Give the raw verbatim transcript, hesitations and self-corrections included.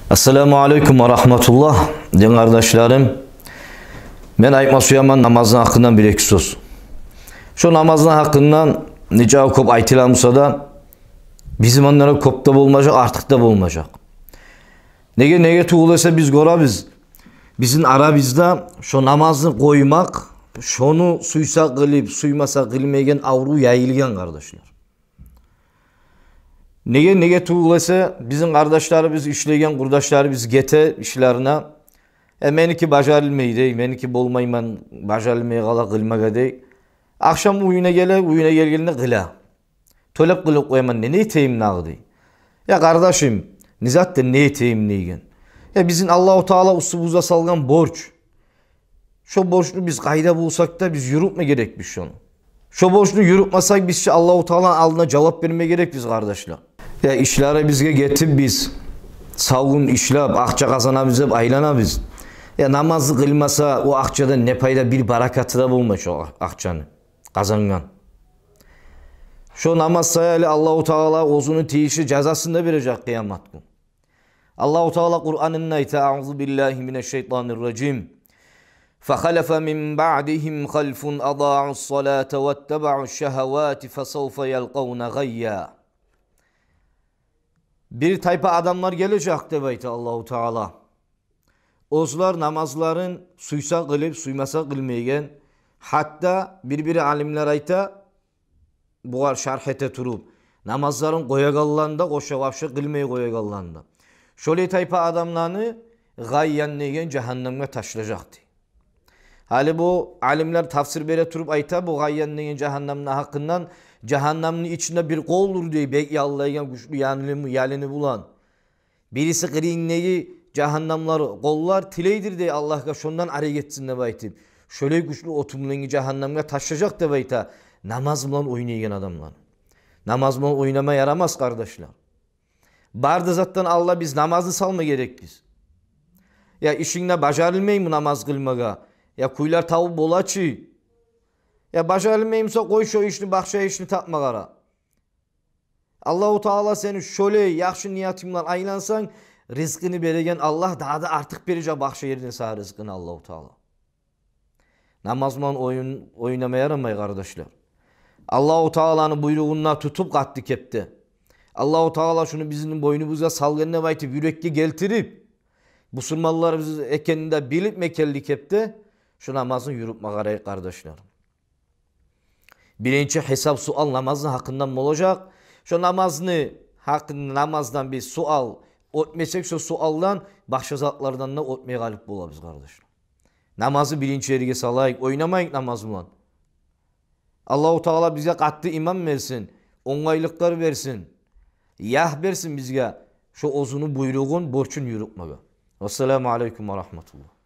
Ассаламу алейкум ва рагьматуллагь, дин къардашларым. Мен айтма сюемен намазны гьакъындан бир-эки сёз. Шо намазны гьакъындан нече кёп айтыла буса да, бизин мундан кёп де болмажакъ, артыкъ да болмажакъ. Неге, неге тюгюл эсе биз гёребиз, бизин арабызда шо намазны къоймакъ, шону сюйсе къылып, сюймесе къылмайгъан аврув яйылгъан, къардашлар. Неге, неге тюгюл эсе, бизин къардашларыбыз ишлейген, къурдашларыбыз гете ишлерине. Э, меники бажарылмай дей, меники болмайман, бажарылмай къала къылмагъа дей. Ахшам уьюне геле, уьюне гелгенде къыла. Тёлеп къылып къояман, не, не этейим дагъы дей. Я къардашым, не зат да не этейим дейген. Э, бизин Аллагьу Таала уьстюбюзге салгъан борч. Шо борчну биз къайда болсакъ да, биз юрютме герекбиз шону. Шо борчну юрютмесек, биз чи Аллагьу Тааланы алдына жавап берме герекбиз, къардашлар. Я ишлерибизге гетип биз, сав гюн ишлеп, акъча къазанабыз деп айланабыз. Я намазны къылмаса, о акъчадан не пайда, бир баракаты да болмай шо акъчаны къазангъан. Шо намаз саялы Аллагьу Таала оьзюню тийишли жазасын да бережек къыямат гюн. Аллагьу Таала Къуранында айта: «Аузу биллагьи минаш шайтанир ражим. Фахалафа мин баъдигьим халфун адаъус салата ваттабаъуш шагьавати фасавфа ялкъавна гъайя». Бир тайпа адамлар гележек деп айта Аллагьу Таала. Оьзлер намазларын сюйсе къылып, сюймесе къылмайгъан. Гьатта бир-бир алимлер айта, бугъар шаргь эте туруп, намазларын къоягъанланы да къоша, вообще къылмай къоягъанланы да. Шолай тайпа адамланы Гъайян деген жагьаннамгъа ташлажакъ дей. Гьали бу алимлер тафсир бере туруп айта бу Гъайян деген жагьаннамны гьакъындан: жагьаннамны ичинде бир къолдур дей, бек яллайгъан гючлю ялыны, ялыны булан. Бириси къырыйындагъы жагьаннамлар къоллар тилейдир дей Аллагьгъа, шондан арек этсин деп айтып. Шолай гючлю отумлангъы жагьаннамгъа ташлажакъ деп айта намаз булан ойнайгъан адамлар. Намаз булан ойнама ярамас, къардашлар. Бары да затдан алда биз намазны салма герекбиз. Я ишингде бажарылмаймы намаз къылмагъа? Я кюйлер табып бола чы. Я бажарылмаймы буса, къой шо ишни, башгъа ишни тапма къара. Аллагьу Таала сени шолай яхшы ниятынг булан айлансанг, ризкъыны береген Аллагь дагъы да артыкъ бережек башгъа ерден сагъа ризкъыны Аллагьу Таала. Намаз булан оюн ойнама ярамай, къардашлар. Аллагьу Тааланы буйругъун да тутуп къатты кепде, Аллагьу Таала шуну бизин бойнубузгъа салгъан деп айтып юрекге гелтирип, бусурманлар биз экенни де билип мекенли кепде, шу намазны юрютме къарайыкъ, къардашлар. Биринчи гьисап, суал намазны гьакъындан болажакъ. Шо намазны гьакъын, намаздан биз суал оьтмесек, шо суалдан башгъа затлардан да оьтмей къалып болабыз, къардашлар. Намазны биринчи ерге салайыкъ, ойнамайыкъ намаз булан. Аллагьу Таала бизге къатты иман берсин, онгайлыкълар берсин, ягь берсин бизге шо оьзюню буйругъун, борчун юрютмеге. Вассаламу алейкум ва рагьматуллагь.